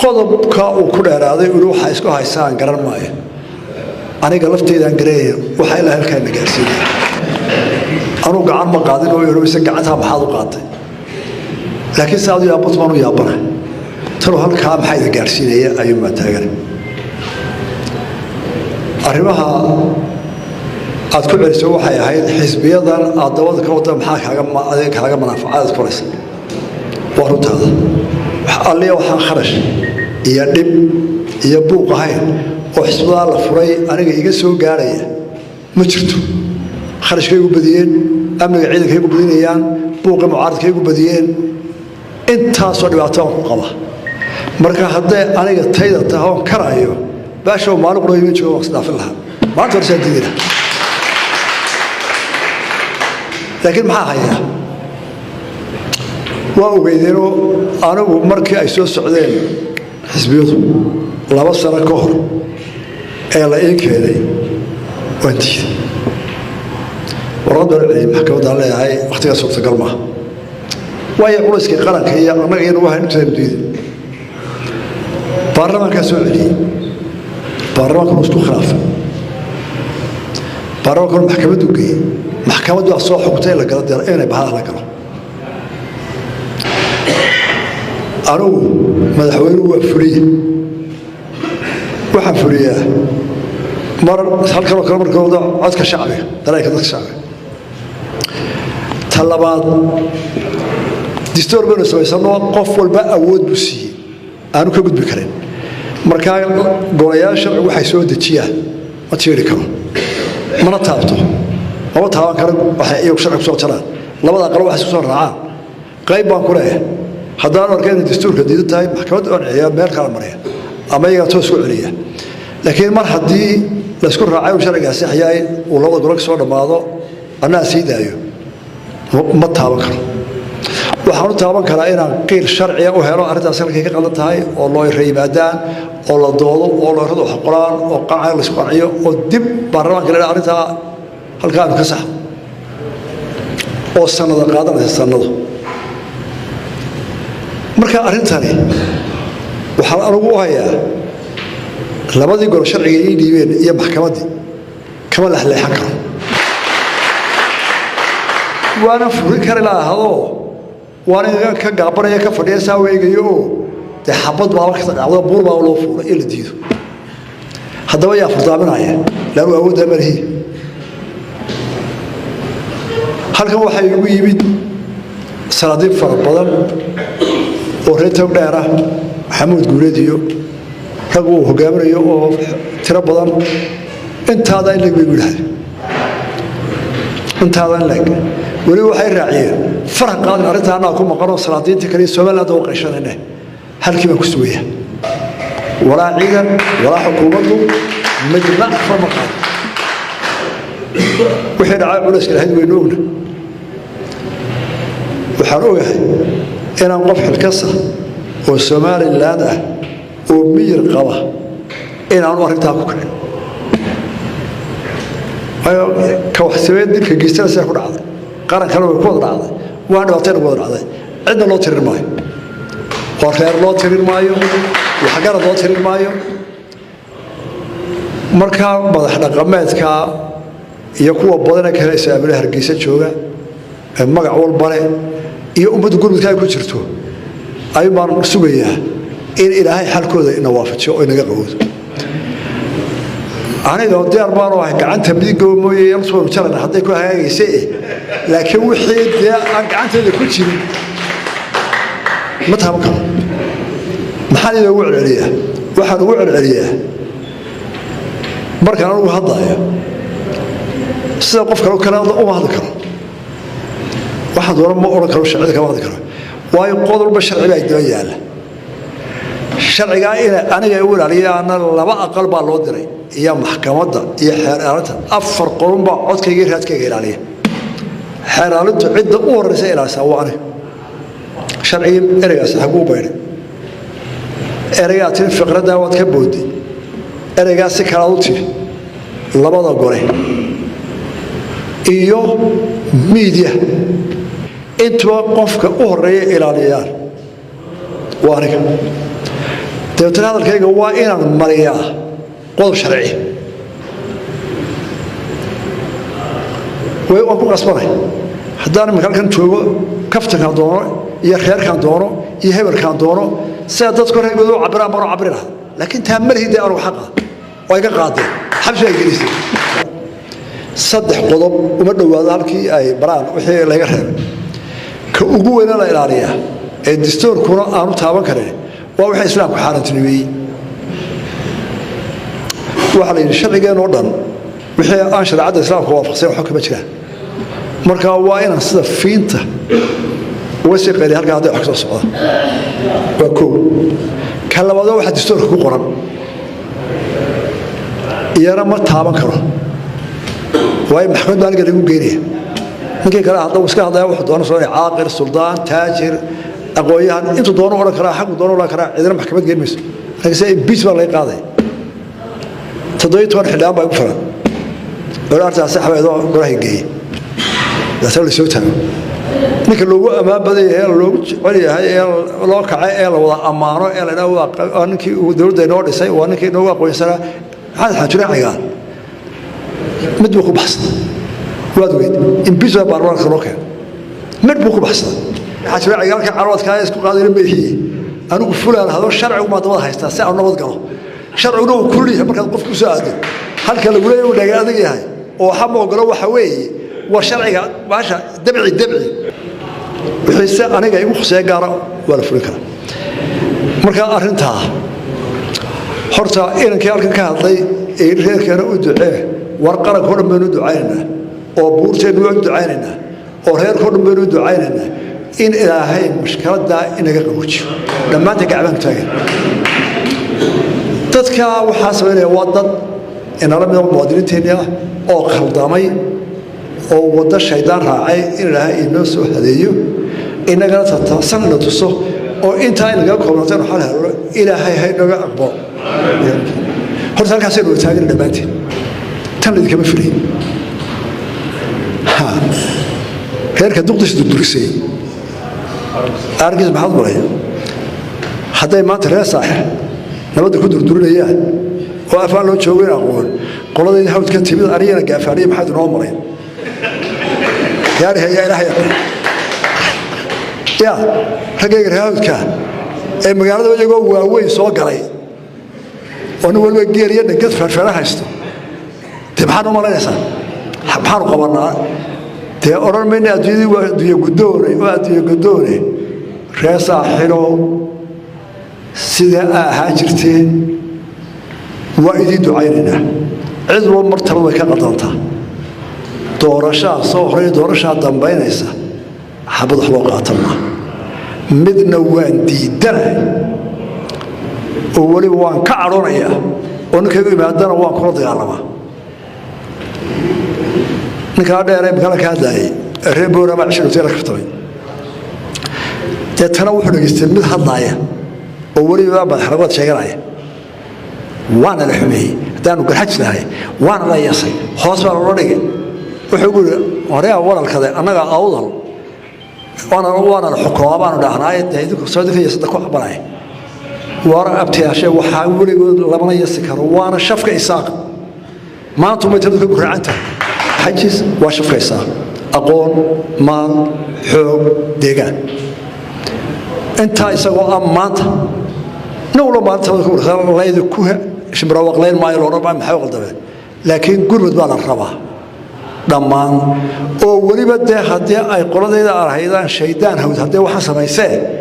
Qodobka uu ku dheeraaday uli waxaa isku haysaan garan maayo, aniga lafteydaan garanaya waxaa ilaa halkaana gaarsiinaya. Anuu gacan ma qaadin oo ise gacantaa maxaad u qaatay, laakiin se adu yaabbat baan u yaabana tanu halkaa maxaa idin gaarsiinaya ayuunbaa taagan. Arrimaha aad ku celiso waxay ahayd xisbiyadan aad dabada ka wada, maxaa kaaga adiga kaaga manaafacaad furaysa? Waa runtaada. Wax alliya waxaan kharash iyo dhib iyo buuq ahayn oo xisbiyadaa la furay aniga iga soo gaarhaya ma jirto. Kharashkay igu badiyeen, amniga ciidankay igu badinayaan, buuqii mucaaradkay igu badiyeen, intaasoo dhibaato aan ku qaba. Marka hadday aniga tayda tahoon karaayo baashow maalin qura iman joogo waan isdhaafin lahaa, maanta hore saan diidi lahaa. Laakiin maxaa hayaa? Waa ogeydeenoo anigu markii ay soo socdeen xisbiyadu 2 sano ka hor ee la ii keenay waan diiday, warqad baan u celiyey maxkamaddaan leeyahay wakhtigaa suurtagal maaha, waayo culayskii qaranka iyo annaga iyo nagu hayn intaynu diiday. Baarlamaankaa soo celiyey, baarlamaankuna isku khilaafay, baarlamaankuna maxkamaddu geeyey, maxkamaddu waa soo xugtay in la galo inay bahalaha la galo. Anigu madaxweynuhu waa fuliye, waxaan fuliyaa mar halkanoo kale markooda codka shacbiga, dareenka dadka shacbiga. Ta labaad, distoor baynu samaysano, qof walba awood buu siiyey aanu ka gudbi karin. Markaa golayaal sharcigu waxay soo dejiyaan ma tiiri karo, mana taabto, mama taaban karo. Waxay iyagu sharci kusoo jaraan, labada aqal waxay isku soo raacaan qayb baan ku leeyahay. Haddaan arka inay dastuurka diidan tahay, maxkamadda waan celiyaa, meel kala mariya ama iyagaa toos ku celiya. Laakiin mar haddii laysku raacay uu sharciga ansixyahay, uu labada golo ka soo dhammaado, annaa sii daayo, ma taaban karo. Waxaan u taaban karaa inaan qiil sharciya u helo arrintaas halkay ka qaldan tahay, oo loo yimaadaan oo la doodo oo looyradu wax qoraan oo qanca laysku qanciyo oo dib baarlamaanka la arrintaa halkaa aanu ka sax oo sanada qaadanaysa sanado. Marka arrintani waxaan anugu u hayaa labadii golo sharciga ii dhiibeen iyo maxkamaddii kama lexleexan karo, waana furin kari laahadoo waana ka gaabanaya ka fadhiya saa weegayo oo dee xabad baaba ka dhacdo, buur baaba loo fuulay in la diido. Haddaba yaa furdaaminaya? Laanu awooddaa ma lihi. Halkan waxaa igu yimid sanaadiib fara badan oo reer tog dheer ah, Maxamuud Guuleed iyo rag uu hogaaminayo oo tiro badan. Intaada in leeg bay igu yidhahdeen, intaada in leeg. Weliba waxay raaciyeen faraq qaadin arrinta annaga ku maqanoo salaadiinta kale iyo Somaliland oo qayshanayne. Halkii baan ku sugaya, walaa ciidan walaa xukuumaddu midna far ma qaadin. Wixii dhacay culayska lahayd waynu ogna. Waxaan ogahay inaan qof xilkasa oo Somaliland ah oo miyir qaba inaanu arrintaa ku kicin, waayo ka waxsamee dilka geystana sidaa ku dhacday, qarankana way ku wada dhacday, waa dhibaatayna ku wada dhacday. Cidna loo tirin maayo, oo reer loo tirin maayo, waxgarad loo tirin maayo. Markaa madax dhaqameedka iyo kuwa badanee kale islaamila Hargeysa jooga ee magac walbale iyo ummadda gurmudka ay ku jirto ayuun baan sugayaa in Ilaahay xalkooda ina waafajiyo oo inaga qaboodo. Aniga diyaar baanu ahay gacanta midigoo mooye yalsoonu jarana hadday ku hagaagaysa, laakiin wixii dee aan gacanteeda ku jirin ma taaban karo. Maxaan inoogu celceliyaa? Waxaan ugu celceliyaa markaan anugu hadlaayo sida qof kale kale uma hadli karo, waxaan doona ma odhan karo, sharcida kama hadli karo, waayo qodob walba sharci baa daba yaalla. Sharcigaa ina aniga u ilaaliyaana laba aqal baa loo diray iyo maxkamadda iyo xeer ilaalinta. 4 qolun baa codkayga iyo raadkayga ilaaliya. Xeer ilaalintu cidda u horreysa ilaalisaa waa aniga. Sharcigii ereygaasi xaguu baydhay? Ereygaa tiri fiqraddaa waad ka boodday, ereygaa si kalaad u tiri. Labada gole iyo miidiya intuba qofka u horreeya ilaaliyaan waa aniga. Dabeetana hadalkayga waa inaan mariyaa qodob sharci. Waan ku qasbanay haddaan iminka halkan joogo kaftankaan doono iyo reerkaan doono iyo hebelkaan doono sidaa dadku reerkooda u cabiraan baan u cabiri lahaa, laakiin taa malihii dee anugu xaqa waa iga qaadeen, xabsi ay gelisay. 3 qodob uma dhowaado halkii ay baraan wixii laga reebay. Ka ugu weyna la ilaaliyaa ee distoorkuna aanu taaban karin waa wixii islaamku xaaraantinimeeyey. Waxaa la yidhi sharcigeenoo dhan wixii aan shareecadda islaamka waafaqsayn waxba kama jiraan. Marka waa inaan sida fiinta uga sii qayliya halkaa hadday wax ka soo socda. Waa koow. Ka labaadoo waxa distoorka ku qoran iyana ma taaban karo, waayo maxkamad baa aniga lagu geynaya. Ninkii kale hadda iska hadlaya wuxuu doono soo caaqir, suldaan, taajir, aqoon-yahan, intuu doono odhan karaa, xaqu doono odhan karaa, cidina maxkamad geyn mayso. Laakiin se impeach baa laga qaaday. 17 xildhibaan baa igu filan oo artaas saxbeedoo golaha geeyey, daasna la soo taago. Ninka loogu ammaan badan yahay ee loogu jecel yahay ee loo kacay ee la wada ammaano ee la idhaha waa ninkii dowladda inoo dhisay, waa ninkii inoogu aqoonsanaa, Maxamed Xaaji Raacigaa mid buu ku baxsaday, waad ogeyd impeach baa baarlamaanka loo keenay, mid buu ku baxsaday. Xaaji Raaciga halka carwadkaa isku qaadayna madaxiye anigu fulaan hado sharcigu maa dabada haystaa si aan nabad galo. Sharciguna uu kulul yahay markaad qofku soo aado halka lagu leeyahay uu dhaga adag yahay oo waxa ma ogolo. Waxa weeye waa sharciga baasha dabci dabci wixii se aniga igu khuseeya gaara waa la fulin karaa. Marka arrintaa horta inankii halkan ka hadlay ee reerkeena u ducee, war qaranka o dhan baynu u ducaynaynaa oo buurteennu waa u ducaynaynaa oo reerka o dhan baynu u ducaynaynaa in Ilaahay mushkiladdaa inaga qaboojiyo. Dhammaanteen gacmaan ku taagan. Dadka waxaa samaynaya waa dad inala mida muwaadiniinteenni ah oo khaldamay oo waddo shaydaan raacay. In Ilaahay inoo soo hadeeyo, innagana tataasan ina tuso oo intaa inagaga koobnato inu xal helno, Ilaahay ha inaga aqbalo. Horta halkaasaynu wada taagana dhammaanteen. Tan laidinkama filay. Reerka duqdiis durdurisay arkiis maxaad malaya hadday maanta reer Saaxir nabadda ku durdurinayaan oo afaan loo joogayn aqoon qoladayda hawdka timid anigana gaafaaniya maxaad inoo malayn yaari hayaa Ilaahay ya raggayga reer hawdka ee magaalada iyagoo waaweyn soo galay oo nin waliba geel iyo dhangad feerfeera haysto, dee maxaad u malaynaysaa? Maxaanu qabanaa? Dee odhan mayna adduunyadii waa adduunye guddoone, waa adduunye guddoone. Reer Saaxilow, sidee aa ahaan jirteen waa idiin ducaynaynaa. Cid walba mar talada way ka qaldantaa. Doorashaa soo horay, doorashaa dambaynaysa, xabad wax loo qaatan maa. Midna waan diidanahay oo weliba waan ka cadhoonayaa oo ninkaygu imaadana waan kula dagaalamaa. Ninkaa dheer makala ka hadlaayay reer Boorama cishirutay la kaftamay, deetana wuxuu dhegaystay mid hadlaaya oo weliba madaxragood sheeganaya, waana la xumeeyey haddaanu Garxaj nahay, waana la yasay, hoos baa loola dhigay. Wuxuu ku yidhi horea waralkade annaga Awdal waana la xukumaa baanu dhahnaaye, dee idinku soo idinka yasada ku cabanaya. War abtiyaashe, waxaa weligood lamana yasi karo, waana shafka Isaaq. Maanta may taladu ka guraacan tahay. Xajis waa shafka Isaaq, aqoon, maal, xoog, deegaan, intaa isagoo ah. Maanta nin walba maalinta laydi ku shimrawaqlayn maayo, loodhan maayo maxay u qaldameen, laakiin gurmud baa la rabaa dhammaan oo weliba dee haddii ay qoladayda arhaydaan shaydaan hawd haddee waxaan samaysee.